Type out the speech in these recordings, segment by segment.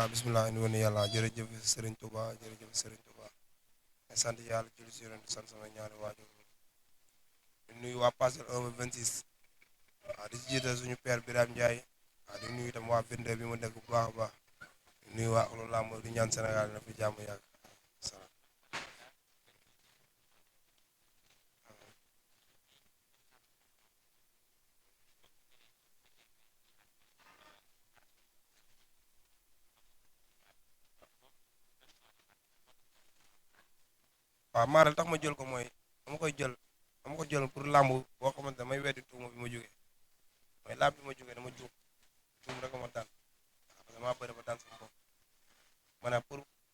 bisimilah indi woon yàlla jërëjëf Serigne Touba jërëjëf Serigne Touba may sant yàlla julli si yonent di sant sama ñaari waajur di nuyu waa Parcelles 1 ba 26 waaw di si jiital suñu père Birame Ndiaye waaw di nuyu itam waa 22 bi ma dëkk bu baax a baax di nuyu waa axlu làmb di ñaan Sénégal na fi jàmm yàgg salaam. waaw maaral tax ma jël ko mooy dama ko jël pour làmb boo xamante damay weddi tuuma bi ma jógee mooy làmb bi ma jógee dama juum rek ma daan waaw parce que maa bëri ba daan sama bopp ma ne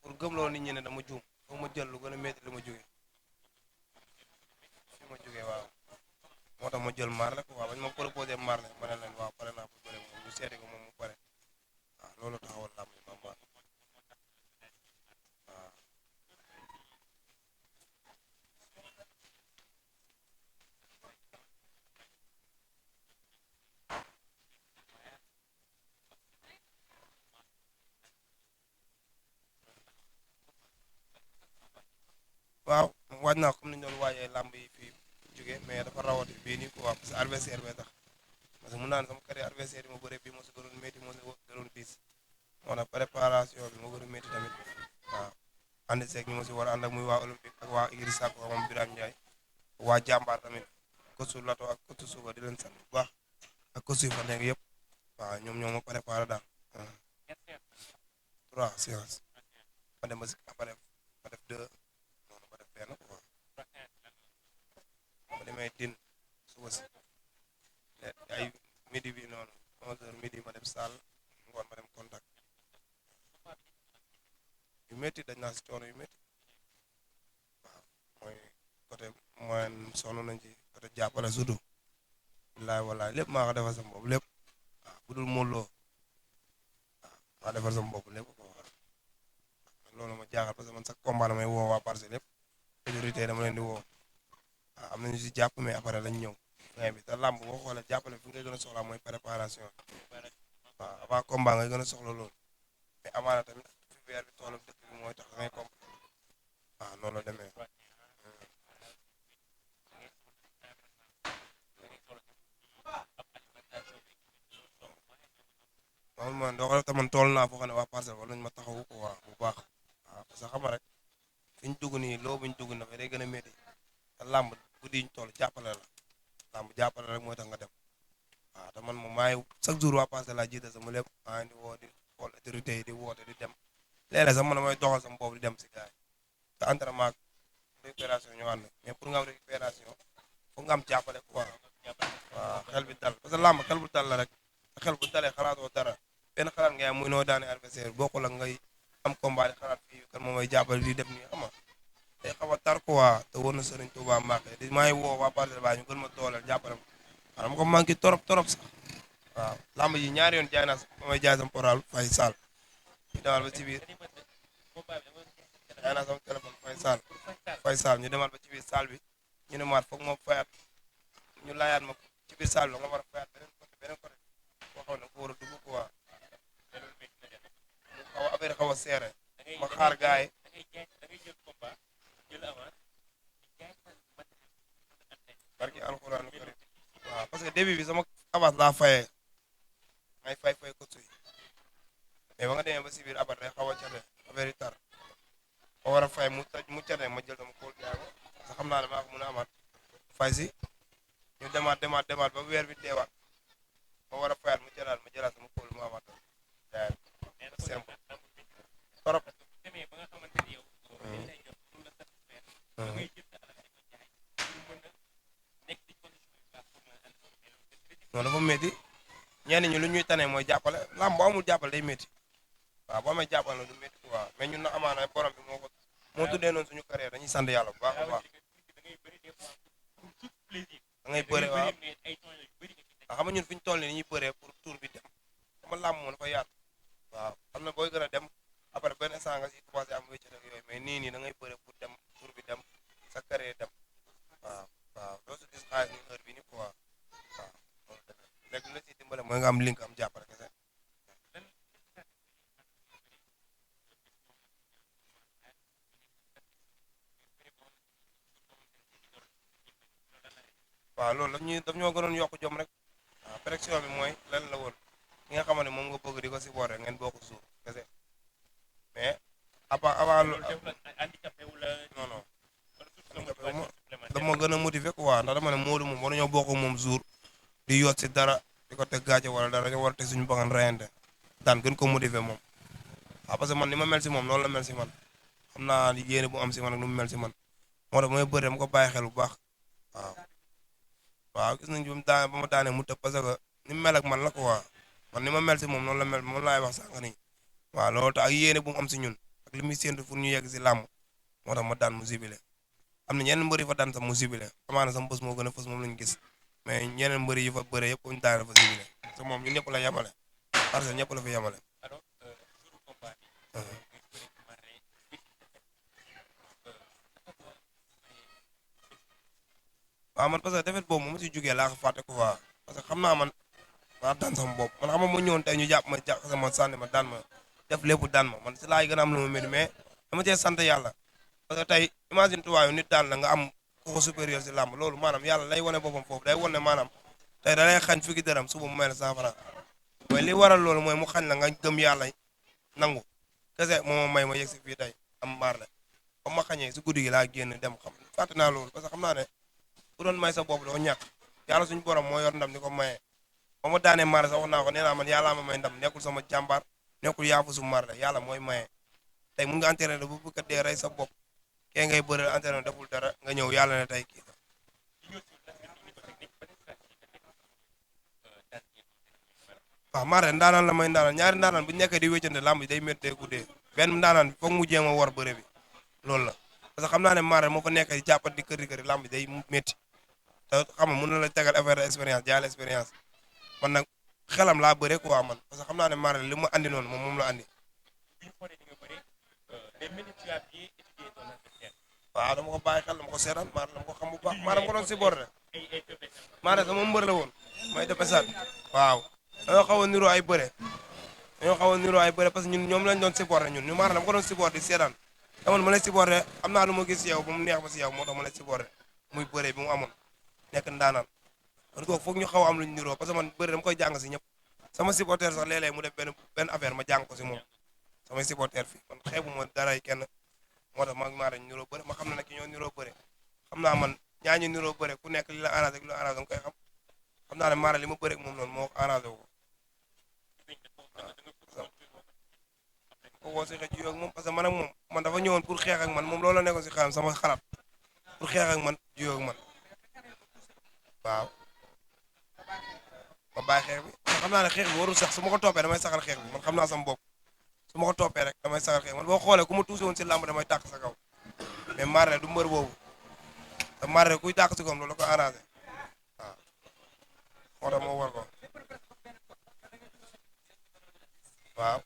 pour gëmloo nit ñi ne dama juum foog ma jël lu gën a métti li ma jógee fi ma jógee waaw moo tax ma jël Marley quoi bañ ma proposé Marley ma ne leen waaw pare naa pour bëre moom ñu seeti ko moom mu pare waaw loolu taxawal làmb ji ma waaw waaw waaj naa comme ni ñu doon waajee làmb yi fii jógee mais dafa rawati bii nii quoi parce que adversaire bee tax parce que mun naa ne sama carrière adversaire yi ma bëre bii moo si gënoon métti moo si gënoon diis moo tax préparation bi moo gën a métti tamit waaw ànd seeg ñu ma si war a ànd ak muy waa olympique ak waa Igri Sakho ak moom Birame Ndiaye waa jàmbaar tamit coach Lato ak coach Suba di leen sant bu baax ak coach yu fa nekk yëpp waaw ñoom ñoo ma préparé daal trois séances ma dem ba si ma def deux noonu ma def benn quoi ma demee din suba si ay midi bi noonu 11h midi ma dem salle ngoon ma dem contact yu métti dañ naa si coono yu métti waaw mooy côté moyen sonn nañ ci côté jàppale surtout billaay wallaay lépp maa ko defal sama bopp lépp waaw bu dul móoloo maa defal sama bopp lépp ko wax loolu ma jaaxal parce que man sax combat damay woo waa Parcelles lépp autorité dama leen di woo waaw am nañu si jàpp mais après lañ ñëw fin bi te làmb boo xoolee jàppale fi ngay gën a soxlaa mooy préparation waaw avant combat ngay gën a soxla loolu mais amaana tamit fi weer bi tool dëkk bi mooy tax da ngay combat waaw noonu la demee loolu man doo ko te man tool naa foo xam ne waa Parcelles war nañ ma taxawu ko waa bu baax waaw parce que xam nga rek fi ñu dugg nii loo bu ñu dugg na fa day gën a métti te làmb guddi ñu toll jàppale la làmb jàppale rek mooy tax nga dem waaw te man moom maay chaque jour waa Parcelles laa jiite sama lépp maa ngi di woo di xool autorité yi di woote di dem léeg-léeg sax man damay doxal sama boobu di dem si gars yi te entraînement ak récupération ñu ànd mais pour nga am récupération foog nga am jàppale quoi waaw xel bi dal parce que làmb xel bu dal la rek te xel bu dalee xalaatoo dara benn xalaat ngay am muy noo daane adversaire bokkul ak ngay am combat di xalaat fii kan moom may jàppale di def nii xam nga day xaw a tar quoi te wóor na Serigne Touba Mbacke di maa ngi woo waa Parcelles ba ñu gën ma dooleel jàppale ma waaw dama ko manqué torop torop sax waaw làmb ji ñaari yoon jaay naa ba may jaay sama poral fay sal ñu demal ba ci biir jaay naa sama téléphone fay sal ñu demal ba ci biir salle bi ñu ne maat foog ma fayaat ñu laayaat ma ci biir salle bi nga war a fayaat beneen côté boo xam ne ko war a dugg quoi xaw a affaire xaw a seere ma xaar gars barki alxuraanu karim waaw parce que début bi sama avance laa fayee ngay fay ko suy mais ba nga demee ba si biir abat day xaw a cate affaire yi tar ma war a fay mu cate ma jël sama kóol jaay ko parce que xam naa ne maa ko mën a amaat fay si ñu demaat ba weer bi deewaat ma war a fayaat mu jëlaat ma jëlaat sama kóol mu amaat jaay simple trop non dafa métti ñenn ñi lu ñuy tane mooy jàppale lamb boo amul jàppale day métti waaw boo amee jàppale na du métti quoi mais ñun na amaana borom bi moo tuddee noonu suñu carrière dañuy sant yàlla bu baax a baax da ngay bëre waaw xam nga ñun fi ñu toll nii dañuy bëree pour tour bi dem xam nga lamb moom dafa yaatu waaw xam na booy gën a dem après benn instant nga si commencé am wéccet ak yooyu mais nii da ngay bëre pour dem tour bi dem sa carrière dem waaw waaw doo si gis xaalis ni heure bi ni quoi waaw léegi lu la siy dimbale mooy nga am link am jàppale kese waaw loolu daf ñoo gënoon yokk jom rek waaw pression bi mooy lan la woon ki nga xamante ne moom nga bëgg di ko supporter ngeen bokk suuf kese mais avant loolu def la handicapé wu la non non handicapé wu ma dama gën a motiver quoi ndax dama ne Modou moom waruñoo bokk moom jour di yot si dara di ko teg gàcce wala dara dañoo war a teg suñu bakkan reyante daan gën ko motiver moom waaw parce que man ni ma mel si moom noonu la mel si man xam naa yéene bu am si man ak nu mu mel si man moo tax mooy bëri dama ko bàyyi xel bu baax waaw waaw gis nañ bi mu daan ba ma daanee mu tëb parce que ni mu mel ak man la quoi man ni ma mel si moom noonu la mel moom laay wax sànq nii waaw loolu tax ak yéene bu mu am si ñun ak li muy séntu pour ñu yegg si làmb moo tax ma daan mu sibile am na ñeneen mbër yi fa daan sax mu sibile amaana sama bés moo gën a fës moom lañu gis mais ñeneen mbër yi fa bëre yëpp ñu daan fa sibile parce que moom ñun ñëpp la yemale parce que ñëpp la fi yemale. alors jour combat bi waaw man parce que defet boobu moom si jógee laa ko fàtte ko waa parce que xam naa man maa daan sama bopp man xam nga ma ñëwoon tey ñu jàpp ma jàpp sama sànni ma daan ma def lépp daan ma man si laay gën a am lu ma métti mais dama cee sant yàlla parce que tey imagine tuwaayu nit daan la nga am ku ko supérieur si làmb loolu maanaam yàlla lay wane boppam foofu day wane maanaam tey da lay xañ fukki dërëm suba mu may la 100 francs mais li waral loolu mooy mu xañ la nga gëm yàlla nangu kese moo ma may ma yegg si fii tey am maar la ba ma xañee si guddi gi laa génn dem xam fàtte naa loolu parce que xam naa ne ku doon may sa bopp doo ñàkk yàlla suñu borom moo yor ndam ni ko maye ba ma daanee maar sax wax naa ko nee naa man yàllaa ma may ndam nekkul sama jàmbaar nekkul yaafu su maar la yàlla mooy maye tey mun nga entraîné bu bëgg a dee rey sa bopp kee ngay bëre entraîné deful dara nga ñëw yàlla ne tey kii waaw maar ndaanaan la may ndaanaan ñaari ndaanaan bu ñu nekkee di wéccante làmb yi day méttee guddee benn ndaanaan bi foog mu jéem a war bëre bi loolu la parce que xam naa ne maar moo fa nekk di jàppat di këri làmb day métti te xam nga mën na la tegal affaire de expérience jaay la expérience man nag xelam laa bëre quoi man parce que xam naa ne maar li mu andi noonu moom la andi waaw dama ko bàyyi xel dama ko seetaan maar dama ko xam bu baax maar dama ko doon supporté maar sama mbër la woon may defe saat waaw dañoo xaw a niroo ay bëre parce que ñun ñoom lañ doon supporté ñun ñu maar dama ko doon supporté di seetaan dama ma lay supporté am naa lu ma gis si yow ba mu neex ba si yow moo tax ma lay supporté muy bëre bi mu amoon nekk ndaanaan man kooku foog ñu xaw a am lu ñu niroo parce que man bëre dama koy jàng si ñëpp sama supporter sax léeg-léeg mu def benn affaire ma jàng ko si moom samay supporter fi man xeebu ma dara kenn moo tax ma dañ niroo bëre ma xam ne nag ki ñoo niroo bëre xam naa man ñaañu niroo bëre ku nekk li la arrangé ak li la arrangé nga koy xam naa ne maara li ma bëre ak moom noonu moo arrangé wu ko woo si xëy ci ak moom parce que man ak moom man dafa ñëwoon pour xeex ak man moom loolu la nekkoon si xelam sama xalaat pour xeex ak man jiyoo ak man waaw ma bàyyi xeex bi xam naa ne xeex bi warul sax su ma ko toppee damay saxal xeex bi man xam naa sama bopp su ma ko toppee rek damay saxal xeex man boo xoolee ku ma tuusi woon si làmb damay tàq sa kaw mais Marley du mbër boobu te Marley kuy tàq si kawam loolu la ko arrangé waaw moo tax moo war ko waaw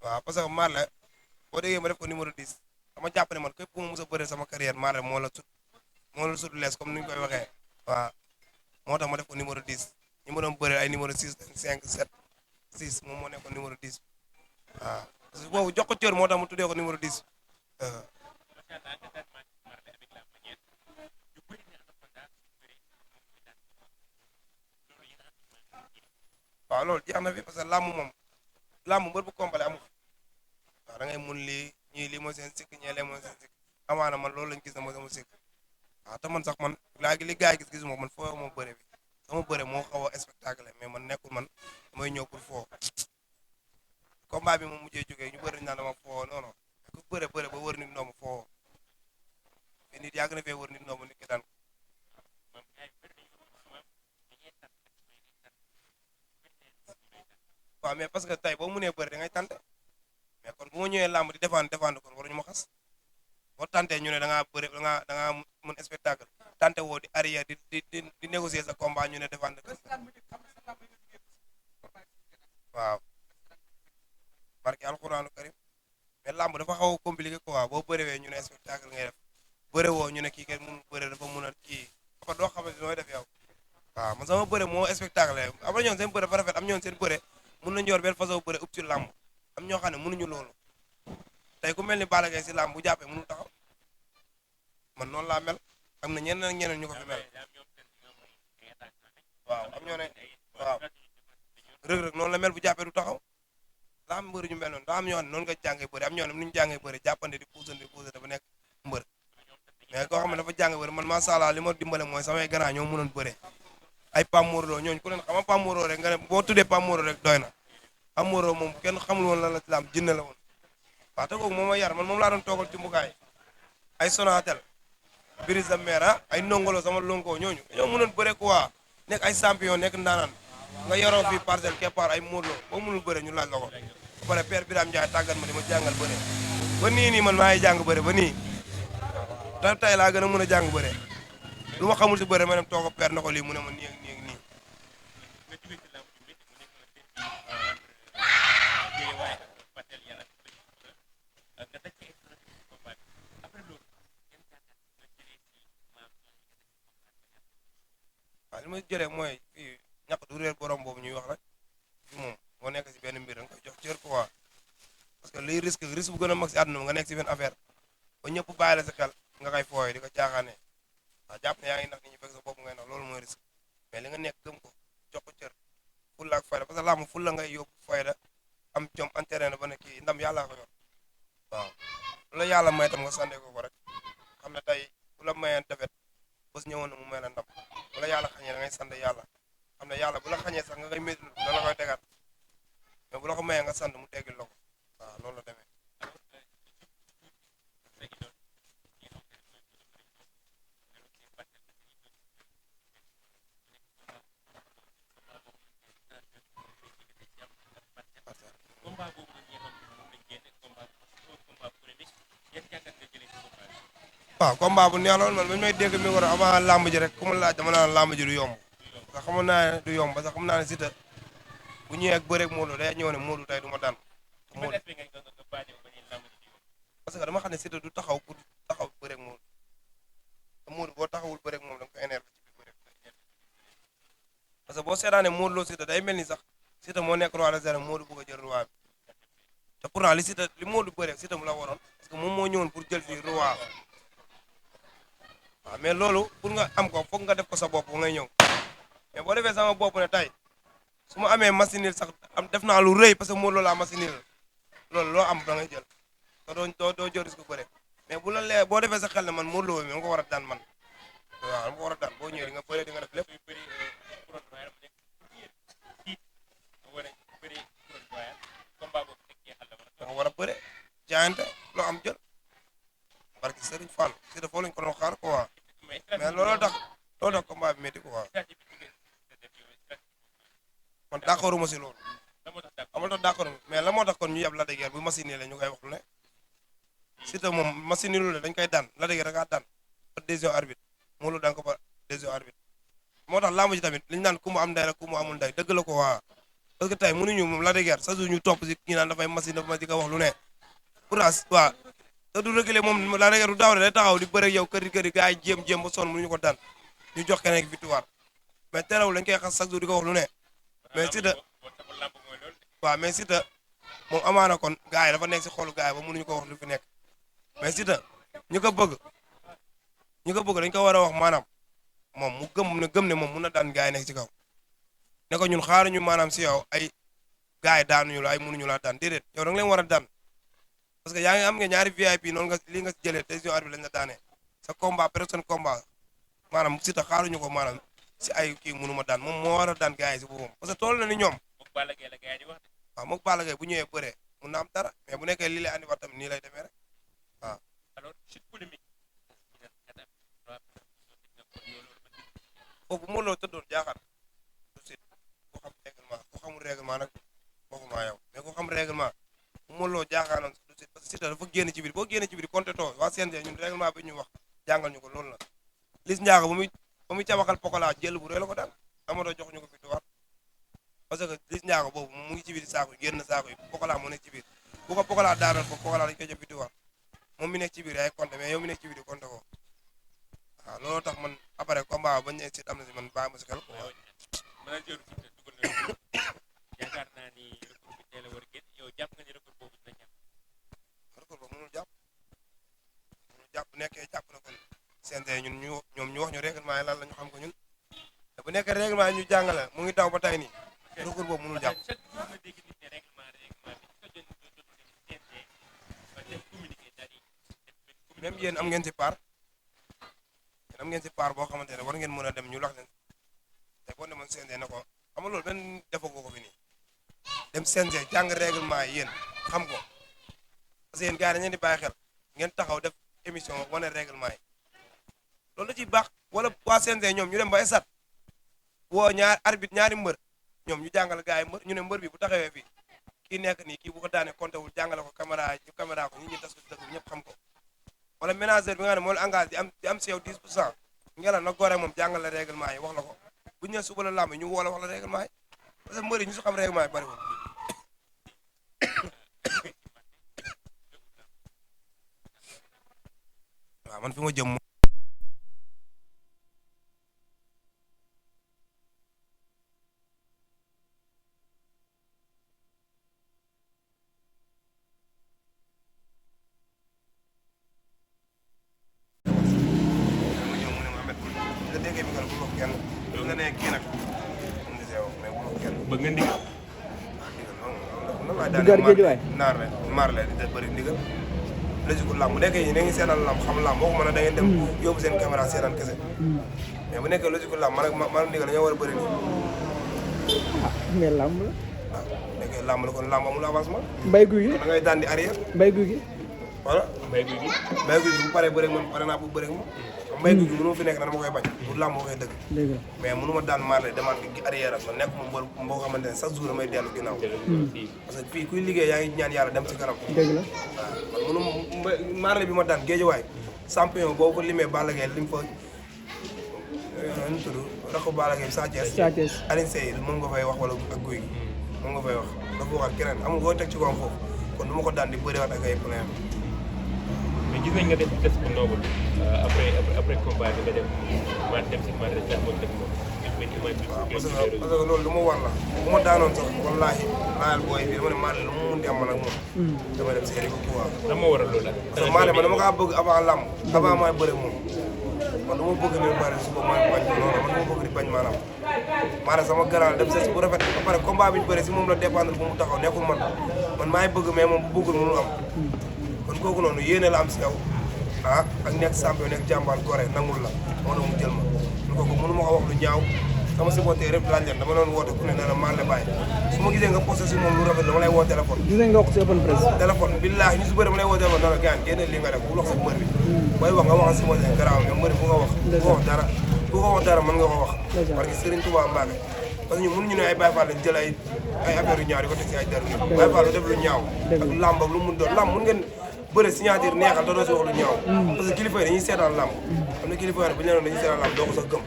waaw parce que Marley boo déggee ma def ko numéro 10 dama jàpp ne man képp ku ma mos a bëree sama carrière Marley moo la sut lees comme ni ñu koy waxee waaw moo tax ma def ko numéro 10 ñi ma doon bëree ay numéro 6 5 7 6 moom moo nekkoon numéro 10 waaw parce que boobu jox ko cër moo tax mu tuddee ko numéro 10 waaw loolu jeex na fi parce que làmb mbër bu complet amu waaw da ngay mun lii ñii lii mooy seen sikk ñee lee mooy seen sikk amaana man loolu lañ gis ne mooy sama sikk waaw te man sax man li gars yi gis-gis man foo moo bëre bi sama bëre moo xaw a spectacle mais man nekkul man damay ñëw pour foo combat bi moom mujjee jógee ñu bëri nañ naan dama foo non non ku bëre ba wër nit ndomb foo mais nit yàgg na fee wër nit ndomb nit ki daan waaw mais parce que tey boo mënee bëri da ngay tante mais kon bu ma ñëwee làmb di défendre kon waruñu ma xas boo tantee ñu ne da ngaa bëri da ngaa mën spectacle tante woo di arrière di négocier sa combat ñu ne défendre waaw barki alxuraanu karim mais làmb dafa xaw a compliqué quoi boo bëriwee ñu ne spectacle ngay def bëre woo ñu ne kii kenn mënu bëre dafa mën a kii dafa doo xamante nooy def yow waaw man sama bëre moo spectacle am na ñoon seen bëre ba rafet am ñoon seen bëre mën nañu yor benn façon bëre ëpp ci làmb am ñoo xam ne mënuñu loolu tey ku mel ni Balla Gaye si làmb bu jàppee mënul taxaw man noonu laa mel am na ñeneen ak ñeneen ñu ko fi mel waaw am ñoo ne waaw rëg-rëg noonu la mel bu jàppee du taxaw daa am mbër ñu mel noonu daa am ñoo xam ne noonu nga jàngee bëri am ñoo xam ne nu ñu jàngee bëri jàppande di puusante dafa nekk mbër mais koo xam ne dafa jàng bëri man macha allah li ma dimbale mooy samay grand ñoo mënoon bëre ay Pam Morlo ñooñu ku leen xam nga Pam Morlo rek nga ne boo tuddee Pam Morlo rek doy na Pam Morlo moom kenn xamul woon lan la ci laam jinne la woon waaw te kooku moom ma yar man moom laa doon toogal ci mbukaay ay Sonatel Brise de Mer ay Ndongolo sama lonko ñooñu ñoo mënoon bëre quoi nekk ay champion nekk ndaanaan nga yoroo fii parcelle keppaar ay Morlo boo mënul bëre ñu laaj la ko ba pare père Birame Ndiaye tàggat ma di ma jàngal bëre ba nii man maa ngi jàng bëre ba nii te tey laa gën a mën a jàng bëre lu ma xamul si bëre ma dem toog a père na ko lii mu ne ma nii ak nii ak nii waaw li ma jëlee mooy fii ñàkk du réer borom boobu ñuy wax rek fi moom boo nekk si benn mbir da nga koy jox cër quoi parce que liy risque bu gën a mag si àdduna nga nekk si benn affaire ba ñëpp bàyyi la si xel nga koy fooyee di ko caaxaanee waaw jàpp ne yaa ngi nax nit ñi fekk sa bopp ngay nax loolu mooy risque mais li nga nekk gëm ko jox ko cër fulla ak fayda parce que làmb fulla ngay yóbbu fayda am jom entraîné ba ne kii ndam yàllaa ko yor waaw lu la yàlla may tam nga sànde ko rek xam ne tey bu la mayee defet bés ñëwoon na mu may la ndam bu la yàlla xañee da ngay sant yàlla xam ne yàlla bu la xañee sax nga koy métti da la koy tegaat mais bu la ko mayee nga sant mu teggil la ko waaw noonu la demee waaw combat bu neex loolu man bañ may dégg mi war a avant làmb ji rek ku ma laaj dama naan làmb ji du yomb parce que xamoon naa ne du yomb parce que xam naa ne Siteu bu ñëwee ak bëreeg Modou day ñëw ne Modou tey du ma daan Modou parce que dama xam ne Siteu du taxaw pour taxaw bëreeg Modou te Modou boo taxawul bëreeg moom da nga ko énervé ci biir bëreeg parce que boo seetaanee Modou Lo Siteu day mel ni sax Siteu moo nekk roi des arènes Modou bëgg a jël roi bi te pourtant li Siteu li Modou bëreeg Siteu mu la waroon parce que moom moo ñëwoon pour jël fii roi waaw mais loolu pour nga am ko foog nga def ko sa bopp ngay ñëw mais boo defee sama bopp ne tey su ma amee machine sax am def naa lu rëy parce que Modou Lo laa machine loolu loo am da ngay jël te doo jël risque bëre mais bu la lee boo defee sa xel ne man Modou Lo mi nga ko war a daan man waaw dama ko war a daan boo ñëwee di nga bëre di nga def lépp da nga war a bëre jaayante loo am jël parce que Serigne Fall si dafa lañ ko doon xaar quoi mais looloo tax combat bi métti quoi man d'accord ma si loolu amul tax d'accord mais la moo tax kon ñu yab la de guerre bu machine la ñu koy wax lu ne Siteu moom machine lu ne dañ koy daan la de guerre da ngaa daan ba décision arbitre moo lu daan ko ba décision arbitre moo tax làmb ji tamit li ñu naan ku mu am ndey rek ku mu amul ndey dëgg la ko waa parce que tey mënuñu moom la de guerre sa jour ñu topp si ñi naan dafay machine dafa ma di ko wax lu ne pourtant waa te du reculer moom la de guerre du daaw day taxaw di bëre yow kër yi gars yi jéem ba sonn mënuñu ko daan ñu jox keneen victoire mais terewul lañ koy xas chaque jour di ko wax lu ne mais Siteu waaw mais Siteu moom amaana kon gars yi dafa nekk si xolu gars yi ba mënuñu ko wax lu fi nekk mais Siteu ñu ko bëgg dañ ko war a wax maanaam moom mu gëm ne moom mun na daan gars yi nekk ci kaw ne ko ñun xaaruñu maanaam si yow ay gars yi daanuñu la ay mënuñu laa daan déedéet yow da nga leen war a daan parce que yaa ngi am nga ñaari VIP noonu nga li nga jëlee décision arbitre lañ la daanee sa combat personne combat maanaam Siteu xaaruñu ko maanaam si ay kii mënuma daan moom moo war a daan gars yi si boppam parce que tool na ni ñoom waaw moog Balla Gaye bu ñëwee bëree mun na am dara mais bu nekkee lii lay andi wax tamit nii lay demee rek waaw. foofu Modou Lo tëddoon jaaxal du sit ku xam règlement ku xamul règlement nag waxuma yow mais ku xam règlement bu Modou Lo jaaxaanoon du sit parce que Siteu dafa génn ci biir boo génne ci biir compté too waa CNG ñun règlement bi ñu wax jàngal ñu ko loolu la Liss Ndiago ba muy cabaxal Pokola jël bu rëy la ko daan amatoo jox ñu ko victoire parce que Liss Ndiago boobu mu ngi ci biir saako yi génn saako yi Pokola moo nekk ci biir bu ko Pokola daanoon foofu Pokola dañu koy jox victoire moom mi nekk ci biir yaay compté mais yow mi nekk ci biir compté ko waaw looloo tax man après combat bañ ne sit am na si man bàyyi ma si xel quoi. yaakaar naa ni recours bi teel a war a génn yow jàpp nga ni recours boobu dina jàpp. recours boobu mënul jàpp bu nekkee jàpp na kon CNG ñun ñoom ñu wax ñu règlement yi lan la ñu xam ko ñun te bu nekkee règlement yi ñu jàngale mu ngi daw ba tey nii recours boobu mënul jàpp. chaque jour nga dégg nit ne règlement bi est-ce que jot CNG ba def communiqué c'est-à-dire même yéen am ngeen si part yéen am ngeen si part boo xamante ne war ngeen mën a dem ñu lax leen te boo demoon CNG ne ko xam nga loolu benn defagoo ko fi nii dem CNG jàng règlement yi yéen xam ko parce que yéen gars yi dañu leen di bàyyi xel ngeen taxaw def émission wane règlement yi loolu la ciy baax wala waa CNG ñoom ñu dem ba esat woo ñaari mbër ñoom ñu jàngal gars yi mbër ñu ne mbër bi bu taxawee fii kii nekk nii kii bu ko daane compté wul jàngale ko caméra ko ñi tas ko dëkk bi ñëpp xam ko wala ménageur bi nga ne moo la engagé di am si yow 10% ngela na gore moom jàngale règlement yi wax la ko bu ñu nee suba la làmb ñu woo la wax la règlement yi parce que mbër yi ñu su xam règlement yi bariwul waaw man fi ma jëm bëgg nga ndigal. Dugar Géejawaay naar la di bëri ndigal léegi ko làmb bu nekkee ñi da ngeen seetaan làmb xam làmb waxuma ne da ngeen dem yóbbu seen caméra seetaan kese mais bu nekkee logique làmb man ndigal dañoo war a bëri nii mais làmb la waaw nekkee làmb la kon làmb amul avancement mbay guy gi da ngay daan di arrière mbay guy gi voilà mbay guy gi bu paree bëri man pare naa pour bëri moom mbay guy gi mënuma fi nekk na dama koy bañ pour làmb waxee dëgg dëgg la mais mënuma daan marle demande gi arrière ak man nekk ma mbër mboo xamante ne chaque jour damay dellu ginnaaw parce que fii kuy liggéey yaa ngi ñaan yàlla dem ci kanam dëgg la waaw man mënuma marle bi ma daan Géejawaay champion boo ko limee Balla Gaye lim fa nu tudd rakku Balla Gaye Sa Thiès Alioune Seye moom nga fay wax wala ak guy gi moom nga fay wax dafa waxaat keneen amul koo teg ci kawam foofu kon du ma ko daan di bëriwaat ak ay plein mais gis nañ nga def test bu noble après combat bi nga dem si marché sax moom def moom waaw parce que loolu lu ma war la bu ma daanoon sax wallaahi laajal booy bi dama ne Marley lu mu mun di am man ak moom dama dem si ko quoi lan moo waral loolu parce que Marley man dama kaa bëgg avant làmb avant maay bëre moom man du ma bëgg ni Marley suba mooy bañ non man du ma bëgg di bañ maanaam maanaam sama grand dem seet si bu rafet ba pare combat bi ñu bëre si moom la dépendre bu mu taxaw nekkul man maay bëgg mais moom bu bëggul mënul am kon kooku noonu yéene la am si yow ah ak nekk champion nekk jàmbaar gore nangul la moo tax mu jël ma kon kooku mënu ma ko wax lu ñaaw sama supporter rek laaj leen dama doon woote ku ne nee na Marley Baye su ma gisee nga posté si moom lu rafet dama lay woo téléphone. gis nañ nga wax si open press. téléphone billaahi ñu si bëri dama lay woo téléphone dara gaan génne li nga def bu wax si mbër bi. booy wax nga waxal si supporter garaaw mais mbër bu ko wax. bu ko wax dara bu ko wax dara mën nga ko wax. parce que Serigne Touba Mbacke parce que ñun mënuñu ne ay Baye Fall lañ jël ay affaire yu ñaaw di ko teg si ay dara Baye Fall def lu ñaaw ak lamb ak lu mun doon lamb mun ngeen bëre signature neexal te doo si wax lu ñaaw parce que kilifa yi dañuy seetaan lamb am na kilifa yi bu ñu leen dañuy seetaan lamb doo ko sax gëm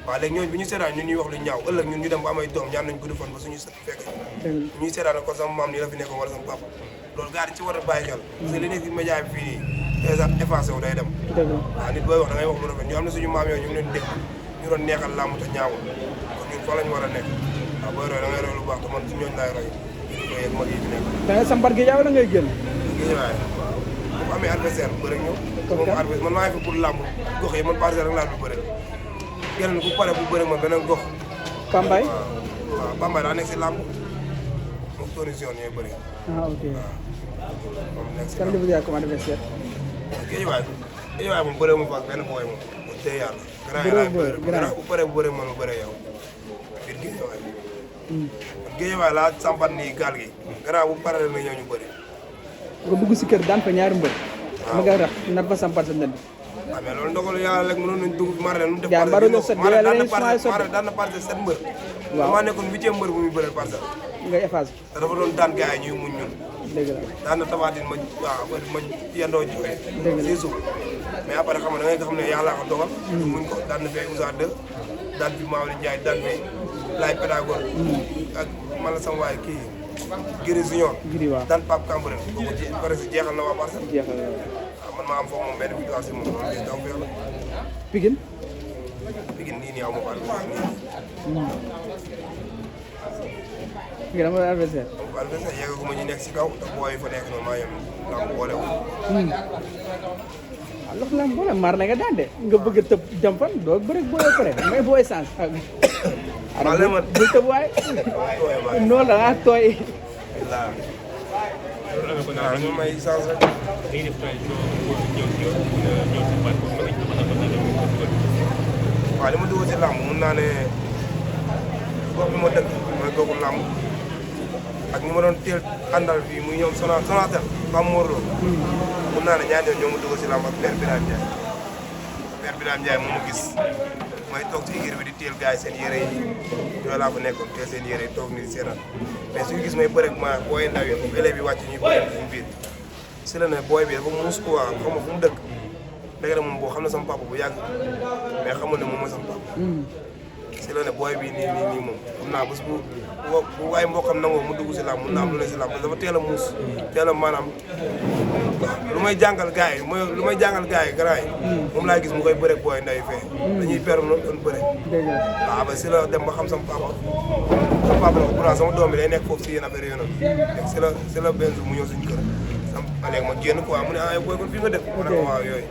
waaw léegi ñooñu bi ñu seetaan ñun ñuy wax lu ñaaw ëllëg ñun ñu dem ba amay doom ñaan nañ gudd fan ba suñu sët fekk ñuy seetaan ko sama maam nii la fi nekkoon wala sama papa loolu gars yi ci war a bàyyi xel parce que li nekk si média bi fii dèjà effacé wu day dem waaw nit booy wax da ngay wax lu rafet ñu am na suñu maam yooyu ñu ngi leen dégg ñu doon neexal lamb te ñaawul kon ñun fa lañ war a nekk waaw booy roy da ngay roy lu baax te man si ñooñu laay roy roy ak mag yi fi nekk da ngay sambar Géejawaay wala ngay génn bu amee adversaire bu bëri ñëw moom adversaire man maa ngi fi pour làmb gox yi man parcelle rek laa du bëri keneen ku pare bu bëri man beneen gox Pambay waaw Pambay daa nekk si làmb moom condition ñooy bëri ok moom nekk si kan làmb nga comme adversaire Géejawaay moom bëree mu fa ak benn booy moom mu tey yàlla grand ku pare bu bëri man mu bëri yow biir Géejawaay Géejawaay laa sampat nii gaal gi grand bu pare la ñëw ñu bëri nga dugg si kër daan fa ñaari mbër ma nga rax nar fa sampat sa ndënd waaw mais loolu ndogalu yàlla rek mënoon nañ dugg Marley nu def Marley daan na parcelle 7 mbër waaw maa nekkoon 8e mbër bu muy bëreel parcelle nga effacé te dafa doon daan gars yi ñuy muñ ñun dëgg la daan na tabaatin ma yendoo jooy si suuf mais après xam nga da ngay xam ne yàlla ko dogal muñ ko daan na fi Ousa 2 daan fi Maodo Ndiaye daan fi Laay Pédagore ak man la sama waay kii Giri Junior daan Pape Cambrène boobu presque jeexal na waa parcelle waaw man maa am foofu moom benn victoire si moom loolu day taw fi yàlla Pikine nii nii aw ma ko Pikine dama adversaire yeggagu ma ñu nekk si kaw te booy fa nekk noonu maa yem lamb boole wu lox lam boo la mar na nga daan de nga bëgg a tëb jam fan doo bëri booy pare mais booy sens bul tëb waaye noonu la nga tooy ñu may chance rek dañuy def transition ñëw si yow ñëw si parcours mën nañu ko mën a dugal. waaw li ma dugg si làmb mun naa ne gox bi ma dëkk mooy goxu làmb ak ñu ma doon teel àndal fii muy ñoom Sonatel Pam Morlo mun naa ne ñaari yoon ñoo ma dugg si làmb ak Père Birame Ndiaye Père Birame Ndiaye moo ma gis may toog si igir bi di teel gars yi seen yére yi yooyu laa fa nekkoon teel seen yére yi toog ni di seetaan mais suñu gis may bëre ma booy ndaw yi élèves yi wàcc ñuy bëre suñu biir si la ne booy bi dafa muus quoi xam nga fu mu dëkk dëgg la moom boo xam ne sama papa bu yàgg mais xamul ne moom mooy sama papa si la ne booy bi nii moom xam naa bés bu waaye mbokkam nangoo mu dugg si làmb mun naa am lu ne si làmb dafa teel a muus teel a maanaam lu may jàngal gars yi mooy lu may jàngal gars yi grand yi moom laa gis mu koy bëre booy ndaw yi fee dañuy per noonu doon bëre waaw ba si la dem ba xam sama papa la pourtant sama doom bi day nekk foofu si yéen affaire yooyu noonu si la benn jour mu ñëw suñu kër léegi ma génn quoi mu ne ah booy kon fii nga dëkk mu ne ma waaw yooyu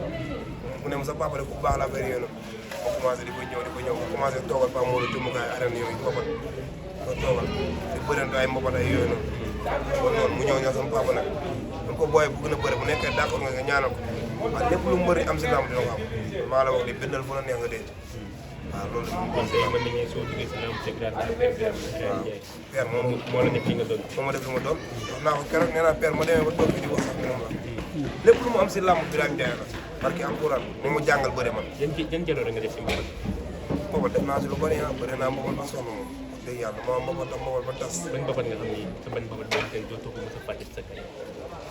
mu ne ma sa papa de ku baax la affaire yooyu noonu ma commencé di ko ñëw ma commencé toogal Pa Modou jumukaay arène yooyu boppam ko toogal di bëreent ay mbopat ay yooyu noonu kon noonu mu ñëw sama papa nag mun ko booy bu gën a bëri bu nekkee d'accord nga ñaanal ko waaw lépp lu mbëri am si lamb dina ko am maa la wax li bindal fu la neex nga denc waaw loolu la kon tey mën nañu soo duggee si lamb c'est grâce à Père Birame Ndiaye. père moom moo la def li nga doon. moo ma def li ma doon wax naa ko keroog nee naa père ma demee ba toog fi di wax sax moom la lépp lu mu am si lamb Birame Ndiaye la parce que alxuraan moom ma jàngal bëri man yan jaloore nga def si mbooloo. booba def naa si lu bëri bëri naa mboqal ba sonn moom wax dëgg yàlla ma mboqal ba tas ban mboqal nga xam ni sa ban mboqal boobu tey doo toog mos a fàtte sa kër.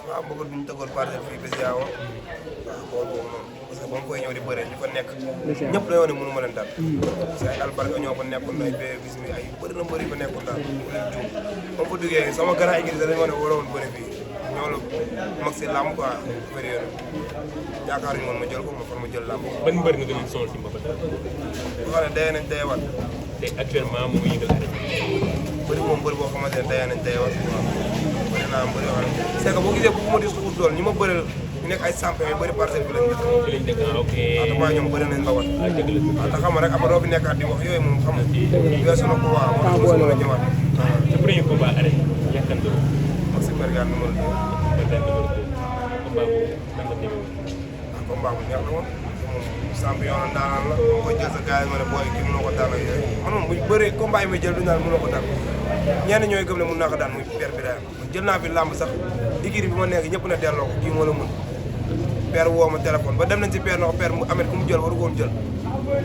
waaw mboqal bi ñu tëggoon parcelle fii bés yaawa waaw boobu noonu parce que ba mu koy ñëw di bëre ñu fa nekk ñëpp dañoo ne mënu ma leen daal parce que ay albarka ñoo fa nekkoon ay bee gis mi ay bëri na mbëri fa nekkoon daal mu leen juum moom fa duggee sama grand église dañu ma ne waroon bëri fii ñoo la mag si làmb quoi période yaakaar ñu woon ma jël ko ma far ma jël làmb ban mbër nga gën a sonal si mboqal. boo xam ne dayee nañ dayewaat te actuellement moom yëngal arrêté. bëri moom bëri boo xamante ne dayee nañ dayewaat waaw bëri naa bëri yoo xam ne c'est que boo gisee bu ma dis ko dool ñi ma bëri ñu nekk ay champion yu bëri parcelle bi lañ dëkk fi lañ dëkk ok. waaw ñoom bëri nañ ba wat ah dëgg la. waaw te xam nga rek après doo fi nekkaat di wax yooyu moom xam nga weesu na ko waaw moo tax mosuma la ñëwaat sa premier combat arène yaakaar Maxime Bergane numéro 2 combat boobu nan la demee woon. combat bu neex la woon moom champion la daanaan la moom koy jël sa gars yi ma ne booy kii mënoo ko daan ak yooyu man moom bu bëree combat yi may jël du naan mënoo ko daan ñenn ñooy gëm ne mën naa ko daan muy Père Birame jël naa fi làmb sax digiri bi ma nekk ñëpp ne delloo ko kii moo la mën Père woo ma téléphone ba dem nañ si Père na ko Père mu amet ku mu jël waru ko woon jël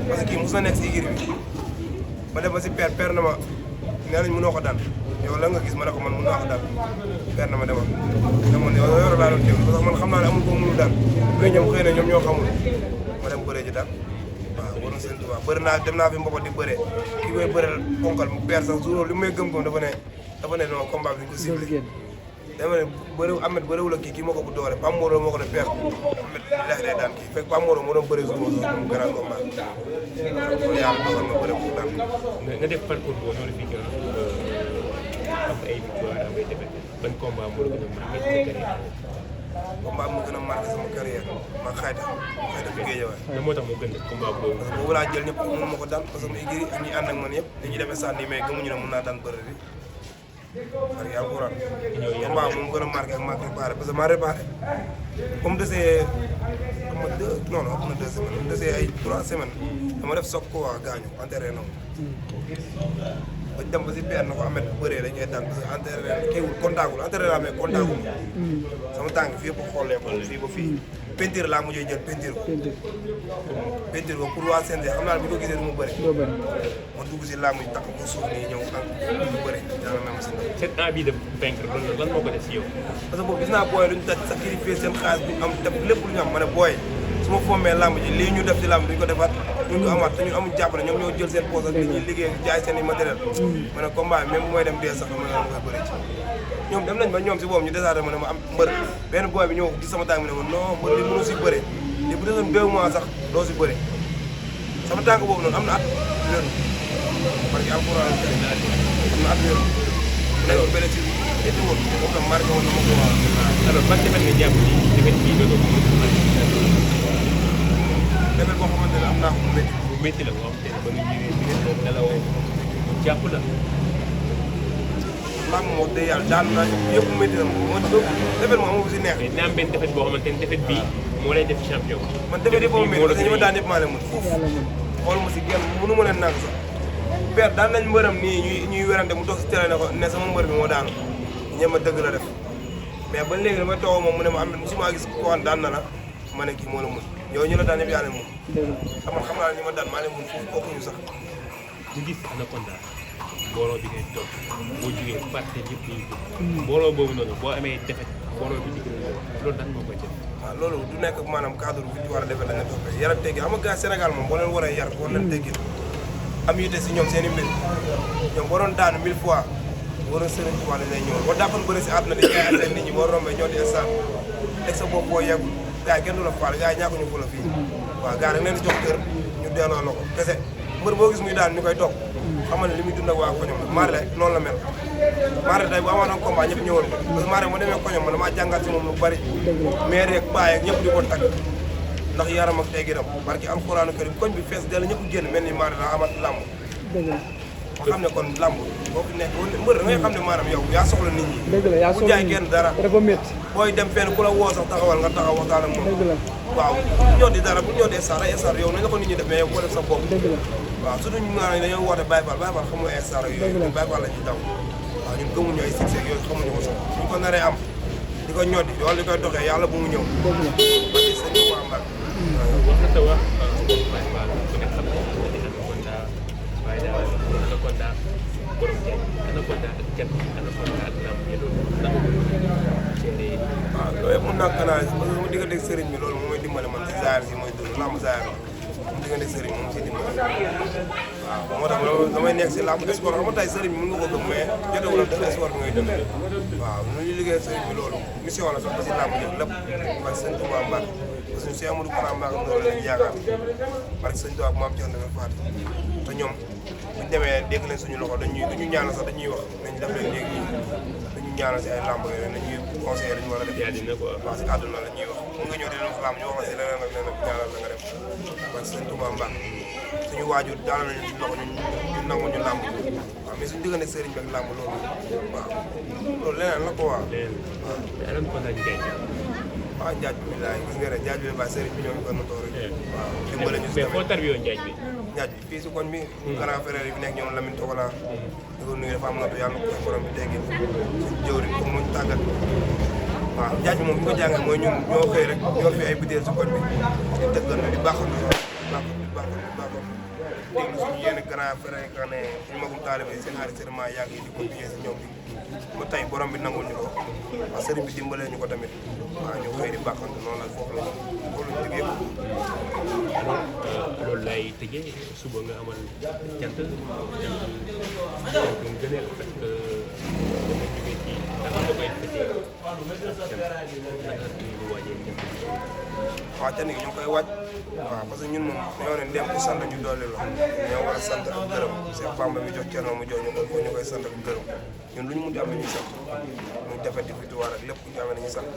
parce que kii mos na nekk si digiri bi ba dem ba si Père na ma nee nañ mënoo ko daan yow la nga gis ma ne ko man mën naa ko daan Père na ma demal man yow yor laa doon déglu parce que man xam naa ne amul ko mënul daan mais ñoom xëy na ñoom ñoo xamul ma dem bëree ji daan waaw war na seen tubaab bëri naa dem naa fi mboqat di bëree kii may bëreel ponkal mu Père sax jour li may gëm-gëm dafa ne non combat bi ñu ko ciblé dama ne bëriw Ahmed bëriwul ak kii moo ko bu doole Pam Moro moo ko ne Père Ahmed bilaay day daan kii fekk Pam Moro moo doon bëri jour boobu sax mu grand combat loolu yàlla dogal ma bëri pour daan nga def parcours boobu noonu fii am ay victoire am ay défaite ban combat moo la gën a marqué sa carrière. combat mu gën a marqué sama carrière ma xayta bu Géejawaay lan moo tax mu gën combat boobu. parce que boobu laa jël ñëpp mënu ma ko daan parce que muy giri ak ñi ànd ak man yëpp dañuy demee sànni mais gëmuñu ne mën naa daan bëri bi parce que alxuraan combat moom gën a marqué ak ma préparé parce que ma réparé comme desee ama deux non non ëpp na 2 semaines desee ay 3 semaines dama def soog ko waa gaañu enterré na ba dem ba si Père na ko Ahmed bu bëree dañ koy daan parce que enterré kiiwul contactul enterré naa mais contactul sama tànk fii yëpp xoolee ko fii ba fii peinture laa mujjee jël peinture ko pour waa CNG xam naa ne bu ñu ko gisee du ma bëri ma dugg si laa muy takk ko suuf nii ñëw ak du bëri yàlla na ma si ndaw cette envie de vaincre lan moo ko def si yow. parce que boobu gis naa booy luñu daj sacrifier seen xaalis bu am def lépp lu ñu am ma ne booy su ma fommee làmb ji lii ñu def ci làmb duñ ko defaat duñ ko amaat te ñun amuñ jàpp ne ñoom ñoo jël seen poche ak li ñuy liggéey jaay seen i matériel ma ne combat bi même bu may dem dee sax dama ne koy bëri ci ñoom dem nañ ba ñoom si boobu ñu desaate ma ne ma am mbër benn booy bi ñëw gis sama tànk bi ne ma non mbër li mënu si bëre li bu desoon 2 mois sax doo si bëre sama tànk boobu noonu am na at wéru parce que alxuraan am na at wéru mu nekk bëre si éti woon boobu tam marqué woon na ma ko alors ban defet nga jàpp ni defet bii dootoo ko mën a defet boo xamante ne am naa ko mu métti. bu métti la boo xam te ne ba nga ñëwee bi ngeen doon nelawoo mu jàpp la. maa ngi wax dëgg yàlla daan naa yëpp mu métti na ma defet moom amoo si neex. mais dina am benn defet boo xamante ne defet bii moo lay def champion. man defet yëpp a métti parce que ñi ma daan yëpp maa leen mën foofu xool ma si genn mënu ma leen nang sax père daan nañ mbëram nii ñuy werante mu toog si télé ne ko ne sama mbër bi moo daanu ñema dëgg la def mais ba léegi damay toog moom mu ne ma am musuma gis ko daan na la ma ne kii moo la mën yow ñu la daan yëpp yaa leen mën xam naa ñi ma daan maa leen mën foofu bokkuñu sax ñu gis Anaconda mbooloo bi ngay toog boo jugee parti yëpp ñuy mbooloo boobu noonu boo amee defet mbooloo bi di loolu dañ moo koy def. waaw loolu du nekk maanaam cadre bi war a defee dañu toppee yar ak teggin xam nga gars Sénégal moom boo leen waree yar war leen teggin am yite si ñoom seen i mbir ñoom boo doon daanu 1000 fois waroon Serigne Touba lañ lay ñëwal boo dàqoon bëri si àdduna di jaay ak nit ñi boo rombee ñoo di instant teg sa bopp boo yegg gars yi kenn du la faal gars yi ñàkkuñu fu la fii waaw gars yi dañ leen di jox kër ñu delloo la ko kese mbër boo gis muy daan ñu koy topp xamal ne li muy dund ak waa koñom la Marley noonu la mel Marley tey bu amoon doon combat ñëpp ñëwoon ko parce que Marley moo demee koñom man damaa jàngal si moom lu bari mais rek bàyyi ak ñëpp di ko tagg ndax yaram ak tegginam barki alxuraanu karim koñ bi fees dell ñëpp génn mel ni Marley daa amat làmb ma xam ne kon làmb boo fi nekk mbër da ngay xam ne maanaam yow yaa soxla nit ñi bu jaay kenn dara dafa métti booy dem fenn ku la woo sax taxawal nga taxaw waxtaan ak moom waaw bu ñoo di dara bu ñoo dee star ay star yow nañ la ko nit ñi def mais yow boo def sa bopp waaw surtout ñu maanaam dañoo woote Baye Fall xam nga ay star ak yooyu Baye Fall lañ ci daw waaw ñun gëmuñu ay succès yooyu xamuñu ko sax ñu ko naree am di ko ñoddi wala di koy doxee yàlla bu mu ñëw barki sëñ bi waa Mbacké wax na sa wax Baye Fall ku ne xam ne Anaconda waaye daal Anaconda borom jaay Anaconda ak cat Anaconda ak lamb yi loolu dama ko waaw loolu yëpp mun naa canaliser parce que mu diggante ak sëriñ bi loolu moom mooy dimbale man si zaar si mooy dund lamb zaar la mu diggante ak sëriñ moom si dimbale waaw moo tax damay nekk si lamb sport xam nga tey sëriñ bi mën nga ko gëm mais jotewul ak def sport bi ngay dund waaw nu ñu liggéey sëriñ bi loolu mission la sax ba si lamb jëf lépp parce que sëñ Touba Mbacke parce que si Amadou Kara Mbacke loolu lañu yaakaar parce que sëñ Touba maam Thierno dafa faat te ñoom buñ demee dégg leen suñu loxo duñu ñaanal sax dañuy wax nañ def leen léegi dañu ñaanal si ay lamb yooyu nañuy conseiller dañu war a def waaw si àdduna la ñuy wax mun nga ñëw di leen wax lamb ñu wax la si leneen ak leneen ñaanal la nga def parce que sëñ Touba Mbacke suñu waajur daal nañu suñu loxo ñu nangu ñu lamb waaw mais suñu diggante sëriñ bi ak lamb loolu waaw loolu leneen la ko waaw waaw njaaj bi laay gis nga ne njaaj bi ba sëriñ bi ñoo ngi ko natoo rek waaw dimbale ñu si mais foo tarbiyoo njaaj bi njaaj bi fii si koñ bi grand frère yi fi nekk ñoom Lamine Togola di ko nuyu dafa am natu yàlla na ko borom bi teggil suñ jëwriñ comme muñ tàggat waaw njaaj bi moom fi ko jàngee mooy ñun ñoo xëy rek yor fi ay butéel si koñ bi di tëggal di baaxal déglu suñu yenn grand frère yi nga ne suñu magum taalibe seen enregistrement yàgg yi di ko biyee si ñoom bi ba tey borom bi nangul ñu ko waaw sëriñ bi dimbalee ñu ko tamit waaw ñu xëy di baaxante noonu la foofu la liggéey ko loolu lay tëjee suba nga amal cant gëneel parce que dama jógee ci naka nga koy fëtee waaw cant gi ñu ngi koy wàcc waaw parce que ñun moom dañoo ne dem ko sant ñu dolli la ñoo war a sant ak gërëm Cheikh Bamba mi jox Thierno mu jox ñu ko ñu koy sant ak gërëm ñun lu ñu mun di am nañuy sant muy defati victoire ak lépp ñu amee nañuy sant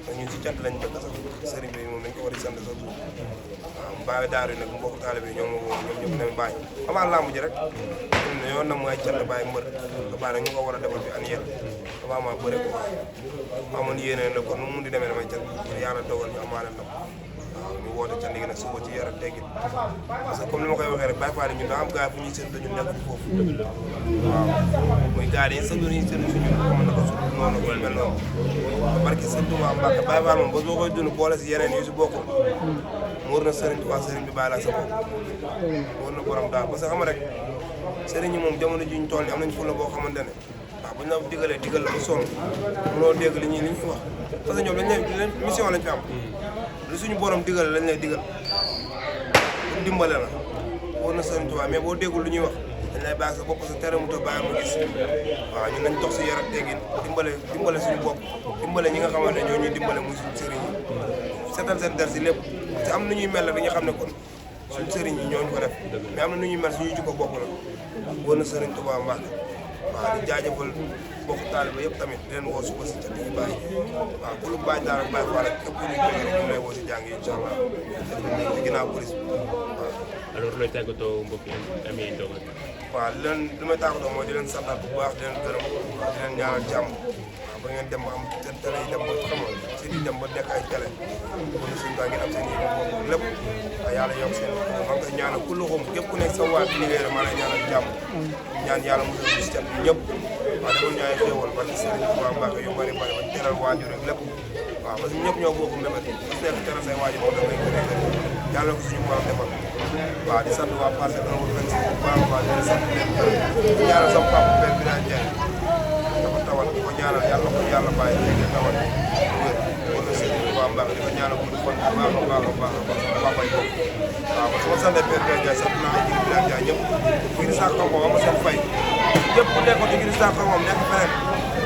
te ñun si cant lañ dëkk sax sëriñ bi moom dañ ko war a sant sax waaw mbaawe daaru yi nag mbokk taalibe yi ñoom ñoom ñëpp nañ bàyyi avant lamb ji rek ñun yoon nag mooy cant bàyyi mbër te bàyyi nag ñu ko war a defal fi an yéen avant ma bëre ko amoon yéene la kon nu mu mun di demee damay cant yàlla dogal ñu amaale ndam waaw ñu woote cant gi nag suba ci yar ak teggin parce que comme ni ma koy waxee rek Baye Fall ñun daa am gars fu ñuy séntu ñun nekk foofu waaw muy gars yi sëñ yi séntu suñu xam na ko su noonu ko mel noonu barki sëñ Touba Mbacke Baye Fall moom ba soo koy dund boole si yeneen yu si bokkul mu war na sëriñ Touba sëriñ bi bàyyi la sa bopp war na borom daal parce que xam rek sëriñ yi moom jamono ji ñu toll ni am nañ fulla boo xamante ne waaw bu ñu la digalee digal la ba sonn mënoo dégg li ñuy wax parce que ñoom lañ mission lañ fi am lu suñu borom digal lañ lay digal pour dimbale la war na sëriñ Touba mais boo déggul lu ñuy wax dañ lay bàyyi sa bopp sa tere mu ta bàyyi mu gis waaw ñun nañ dox si yar ak teggin dimbale suñu bopp dimbale ñi nga xamante ne ñoo ñuy dimbale muy suñu sëriñ yi seetal seen der si lépp te am na ñuy mel la dañuy xam ne kon suñu sëriñ yi ñooñu ko def mais am na nu ñuy mel suñuy jikko bopp la war na sëriñ Touba Mbacke waaw di jaajëfal bokk taaliba yëpp tamit di leen woo suba si ca digg bàyyi waaw ku lu bàyyi daal ak bàyyi faal rek képp ku ñuy bëgg rek ñu lay woo si jàng yi incha allah ci ginnaaw police bi waaw. alors looy tàggatoo mbokk yi amee doom ak. waaw li may tàggatoo mooy di leen santaat bu baax di leen gërëm di leen ñaanal jàmm waaw ba ngeen dem ba am seen télé yi dem ba xam nga si di dem ba nekk ay télé kon suñu kaa ngeen am seen i lépp waaw yàlla yokk seen maa ngi koy ñaanal ku loxoom képp ku nekk sa waa bi liggéey rek maa lay ñaanal jàmm ñaan yàlla mu doon gis cat ñëpp waaw dama ñaay xéewal ba ci sëriñ Tuubaa Mbàkke yu bari bari ba teral waajur rek lépp waaw parce que ñëpp ñoo bokk mbébét ku nekk teral say waajur moo damay gën a gën yàlla ko suñu borom defal waaw di sant waa Parcelles dana wut 26 bu baax a baax di leen sant leen di ñaanal sama papa Père Birane Ndiaye dafa tawal di ko ñaanal yàlla ko yàlla bàyyi léegi tawal wér wala sëriñ Tuubaa Mbàkke di ko ñaanal gudd fan bu baax a baax a baax a baax sama papa yi bokk waaw parce que ma santee Père Birane Ndiaye sant naa Jigri Birane Ndiaye ñëpp Jigri Sakho moom ama seen fay ñëpp ku nekkoon Jigri Sakho moom nekk feneen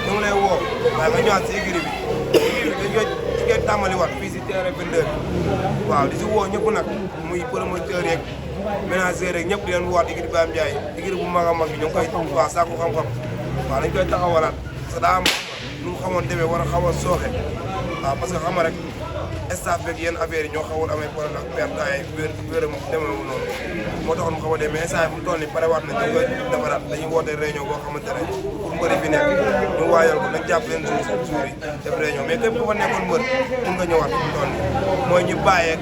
ñu ngi lay woo waaye nga ñëwaat si Jigri bi dañ koy ci ngeen tàmbali waat fii si terrain 22 waaw di si woo ñëpp nag muy promoteur yeeg ménageur yeeg ñëpp di leen woowaat Jigri Birane Ndiaye Jigri bu mag a mag bi ñu ngi koy waaw Sakho xam-xam waaw dañ koy taxawalaat parce que daa am nu mu xamoon demee war a xaw a sooxe waaw parce que xam nga rek staff beeg yenn affaire yi ñoo xawoon amee problème ak perte ay wéram demeewul noonu moo taxoon mu xaw a demee mais instant fu mu toll nii pare waat na ñu koy defaraat dañuy woote réunion boo xamante ne pour mbëri fi nekk ñu waayal ko nag jàpp leen jour yi def réunion mais képp ku fa nekkoon mbër mun nga ñëwaat fu mu toll nii mooy ñu bàyyeeg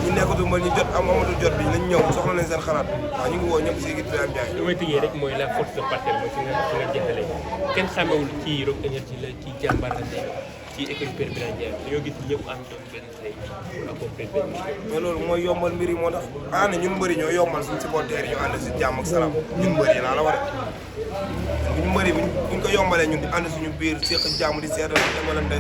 ñu nekkatu mbër ñu jot amatul jot bi nañ ñëw soxla nañ seen xalaat waaw ñu ngi woo ñëpp si Jigri Birane Ndiaye. li may tëjee rek mooy la force de Parcelles mooy fi nga jeexalee kenn xamewul ci Rock Énergie la ci jàmbaar la nekk ci école Père Birane Ndiaye dañoo gis ñëpp am doon benn tey pour accompagner benn mais loolu mooy yombal mbir yi moo tax ne ñun mbëri ñoo yombal suñu supporters yi ñu ànd si jàmm ak salaam ñun mbëri yi laa la war a ñun mbëri buñ ko yombalee ñun di ànd suñu biir séq jàmm di seetal demalante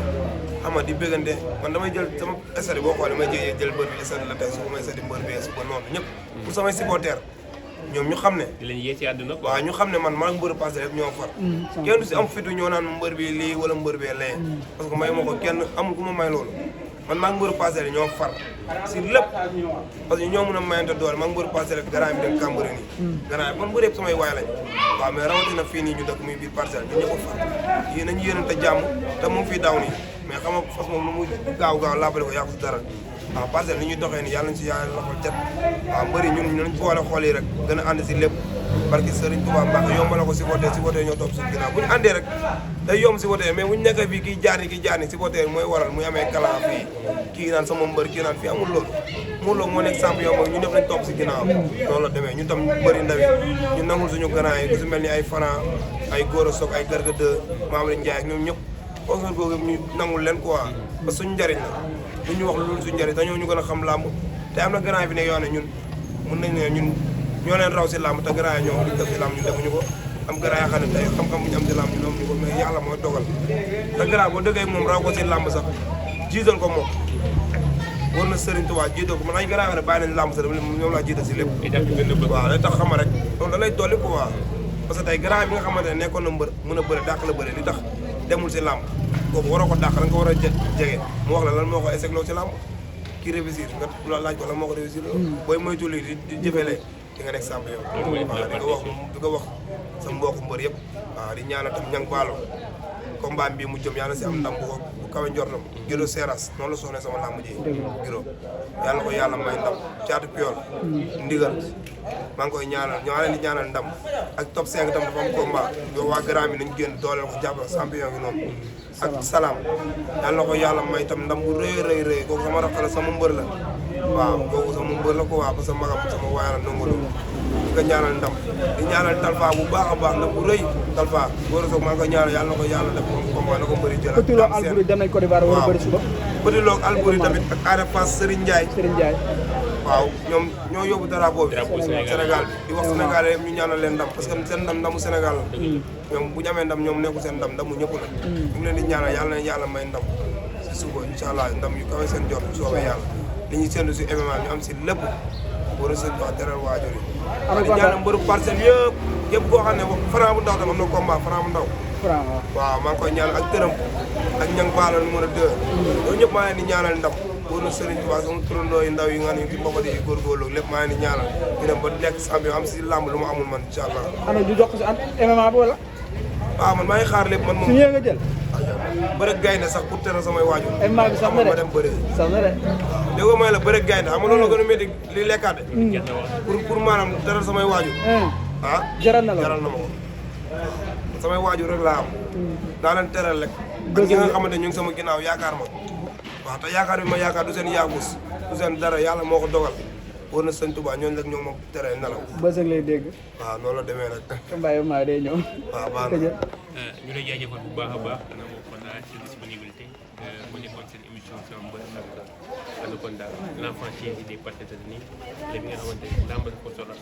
xam nga di bëggante man damay jël sama estade boo xoolee may jël mbër bi estade la tey suba may estade mbër bi suba noonu ñëpp pour samay supporters ñoom ñu xam ne di leen yee ci àdduna quoi. waaw ñu xam ne man maa ngi mbër Parcelles yëpp ñoo far kenn du si am fitu ñoo naan mbër bi lii wala mbër bee lee parce que may ma ko kenn amul ku ma may loolu man maa ngi mbër Parcelles yi ñoo far si lépp parce que ñoo mën a mayante doole maa ngi mbër Parcelles yi garant bi dem Cambérène nii garant bi man mbër yëpp samay waay lañ waaw mais rawatina fii nii ñu dëkk muy biir Parcelles ñu ñëpp a far yéen nañu yéenante jàmm te mu ngi fii daw nii mais xam nga fas moom lu mu gaaw laabale ko yàqu si dara waaw Parcelles ni ñuy doxee ni yàlla nañ si yàlla la ko cat waaw mbëri ñun nañ boole xool yi rek gën a ànd si lépp barki Serigne Touba Mbacke yombala ko si voté ñoo topp suñu ginnaaw bu ñu àndee rek day yomb si voté mais bu ñu nekkee fii kii jaar ni si voté mooy waral muy amee kalan fii kii naan sama mbër kii naan fii amul loolu Modou Lo moo nekk champion moom ñu ñëpp nañ topp si ginnaaw noonu la demee ñun tam mbëri ndaw yi ñu nangul suñu grand yi ku si mel ni ay Franc ay Gora Sock ay Garga 2 Mamadou Ndiaye ak ñoom ñëpp sponsor boobu ñu nangul leen quoi parce que suñu njëriñ la lu ñu wax loolu suñu njëriñ dañoo ñu gën a xam làmb te am na grand yi fi nekk yoo ne ñun mën nañ ne ñun ñoo leen raw si làmb te grand yi ñoo di def si làmb ñu defuñu ko am grand yoo xam ne tey xam-xam bu ñu am si làmb ñu amuñu ko mais yàlla mooy dogal te grand boo dëggee moom raw ko si làmb sax jiital ko moom war na Serigne Touba jiital ko man ay grand yoo xam ne bàyyi nañ làmb sax ñoom laa jiital si lépp waaw day tax xama rek loolu da lay dolli quoi parce que tey grand bi nga xamante ne nekkoon na mbër mën a bëre dàq la bëre li tax demul si làmb kooku waroo ko dàq da nga ko war a jege mu wax la lan moo ko échec loo si làmb kii réussir nga laaj ko lan moo ko réussir booy moytu lii di jëfee di nga nekk champion waaw di nga wax sa mbokku mbër yëpp waaw di ñaanal tam ñang baalo combat bi mu jëm yàlla si am ndam bu kawe njortam Giro Seras noonu la soxne sama làmb ji Giro yàlla ko yàlla may ndam caatu piol ndigal maa ngi koy ñaanal ñoo leen di ñaanal ndam ak top 5 tam dafa am combat yow waa grand bi nañ génn dooleel ko jàppale champion bi noonu ak salaam yàlla ko yàlla may tam ndam bu rëy kooku sama rakk la sama mbër la waaw kooku sama mbër la ko waa parce que magam sama waay la ndongolo di ko ñaanal ndam di ñaanal Talfa bu baax a baax ndam bu rëy Talfa Gora Sock maa ngi koy ñaanal yàlla na ko yàlla def combat na ko mbëri jël Petit Lo Albouri dem nañ Côte d'Ivoire war a bëri suba Petit Lo Albouri tamit ak Ada Fass Serigne Ndiaye waaw ñoom ñoo yóbbu drapeau bi Sénégal bi di wax Sénégal yëpp ñu ñaanal leen ndam parce que seen ndam ndamu Sénégal la ñoom bu ñu amee ndam ñoom nekku seen ndam ndamu ñëpp la ñu ngi leen di ñaanal yàlla na yàlla may ndam si suba incha allah ndam yu kawe seen jot bu soobee yàlla li ñuy séntu si MMA ñu am si lépp war a seen wax teral waajur yi di ñaanal mbëru Parcelles yëpp koo xam ne Franc bu ndaw tam am na combat Franc bu ndaw waaw maa ngi koy ñaanal ak tërëm ak ñang baalo numéro 2 loolu ñëpp maa leen di ñaanal ndam wóor na Serigne Touba sama turandoo yu ndaw yi nga xam ne ci boppam di góorgóorlu lépp maa leen di ñaanal ñu dem ba nekk champion am si làmb lu ma amul man incha allah. ana ñu jox ko si MMA bi wala. waaw man maa ngi xaar lépp man su moom ñëwee nga jël. bëre gaynde sax pour tere samay waajur. ay maa bi sax na de ma dem bëre. sax na de. déggoo may la bëre gaynde xam nga loolu la gën a métti li lekkaate. pour maanaam tere samay waajur. ah jaral na la jaral na ma ko samay waajur rek laa am. daa leen teral rek. ak ñi nga xamante ñu ngi sama ginnaaw yaakaar ma. waaw te yaakaar bi ma yaakaar du seen yaagus du seen dara yàlla moo ko dogal. war na sëñ Touba ñooñu rek ñoo ma tere nelaw. bës ak lay dégg. waaw noonu la demee rek. Mbaye maa day ñëw. waaw baax na. ñu lay jaajëfal bu baax a baax Anaconda ci disponibilité mu nekkoon seen émission sama mbër ak Anaconda l'enfant chéri des partenaires nii léegi nga xamante ne làmb ko solo